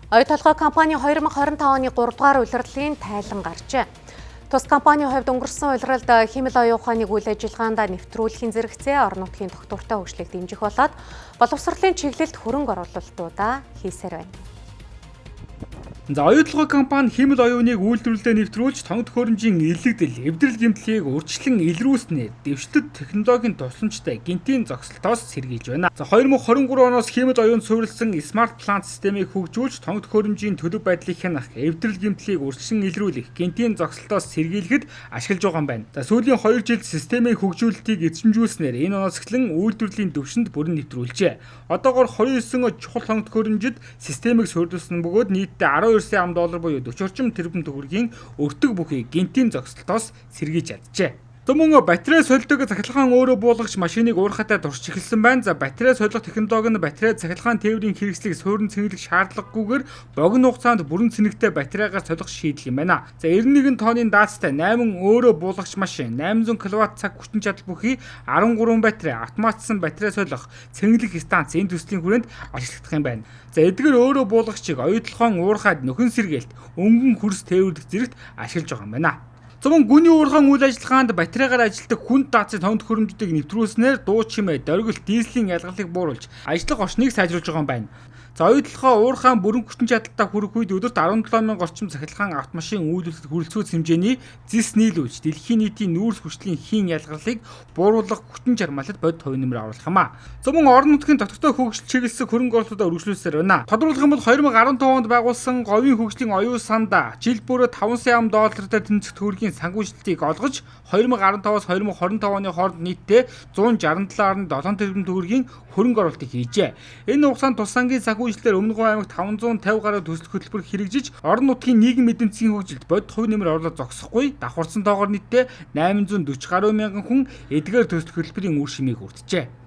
Оюу толгой компани 2025 оны 3 дугаар улирлын тайлан гарчээ. Тус компанийн хувьд өнгөрсөн улиралд хиймэл оюун ухааныг үйл ажиллагаанд нэвтрүүлэхийн зэрэгцээ орон нутгийн тогтвортой хөгжлийг дэмжих болоод боловсролын чиглэлд хөрөнгө оруулалтуудаа хийсээр байна. За, оюу толгой компани хиймэл оюуныг үйлдвэрлэлдээ нэвтрүүлж тоног төхөөрөмжийн илэгдэл, эвдрэл гэмтлийг урьдчилан илрүүлснээр дэвшлэлт технологийн тусламжтай гэнтийн зогсолтоос сэргийлж байна. За, 2023 оноос хиймэл оюунд суурилсан Smart Plant системийг хөгжүүлж тоног төхөөрөмжийн төлөв байдлыг хянах, эвдрэл гэмтлийг урьдчилан илрүүлэх, гэнтийн зогсолтоос сэргийлэхэд ашиглаж байгаа юм байна. За, сүүлийн 2 жилд системийн хөгжүүлэлтийг эзэмжүүлснээр энэ оноос эхлэн үйлдвэрлэлийн түвшинд бүрэн нэвтрүүлжээ. Одоогоор 29 чухал тоног төхөөрөмжид системийг суурилсан бөгөөд нийтдээ 12 сая ам доллар буюу 40 орчим тэрбум төгрөгийн өртөг бүхий гэнтийн зогсолтоос сэргийж чаджээ. Мөн батарей сольдог цахилгаан өөрөө буулгагч машиныг уурхайтай туршиж эхэлсэн байна. За, батарей солих технологи нь батарей цахилгаан тээврийн хэрэгслийг суурин цэнэглэх шаардлагагүйгээр богино хугацаанд бүрэн цэнэгтэй батарейгаар солих шийдэл юм байна. За, 91 тонны даацтай 8 өөрөө буулгагч машин, 800 кВт цаг хүчин чадал бүхий 13 батарей, автоматсан батарей солих, цэнэглэх станц энэ төслийн хүрээнд ашиглагдах юм байна. За, эдгээр өөрөө буулгагчийг оюутлогоон уурхайд нөхөн сэргээлт, өнгөн хөрс тээвэрлэх зэрэгт ашиглаж байгаа юм байна. За, мөн гүний уурхайн үйл ажиллагаанд батарейгаар ажилладаг хүнд даацын тоног төхөөрөмжүүдийг нэвтрүүлснээр дуу чимээ, дөргилт, дизелийн ялгарлыг бууруулж, ажиллах орчныг сайжруулж байгаа юм байна. За, оюу толгой уурхайн бүрэн хүчин чадалтай хүрэх үед өдөрт 17 мянга орчим цахилгаан автомашин үйлдвэрлэхэд хүрэлцүүц хэмжээний зэс нийлүүлж, дэлхийн нийтийн нүүрс хүчлийн хийн ялгарлыг бууруулах хүчин чармайлтад бодит хувь нэмэр оруулах юм а. За, мөн орон нутгийн тогтвортой хөгжил чиглэсэн хөрөнгө оруулалтуудаа өргөжлүүлсээр байна. Тодорхойлох юм бол 2015 онд байгуулсан говийн хөгжлийн оюун санда жил бүрээ 5 сая ам доллартай тэнцэх төгрөгийн санхүүжилтийг олгож, 2015-аас 2025 оны хооронд нийтдээ 167.7 тэрбум төгрөгийн хөрөнгө оруулалтыг хийжээ. Энэ хугацаанд тус сангийн санхүүжилтээр Өмнө Говь аймагт 550 гаруй төсөл хөтөлбөр хэрэгжиж, орон нутгийн нийгэм эдийн засгийн хөгжилд бодит хувь нэмэр оруулаад зогсохгүй, давхарцсан тоогоор нийтдээ 840 гаруй мянган хүн эдгээр төсөл хөтөлбөрийн үр шимийг хүртжээ.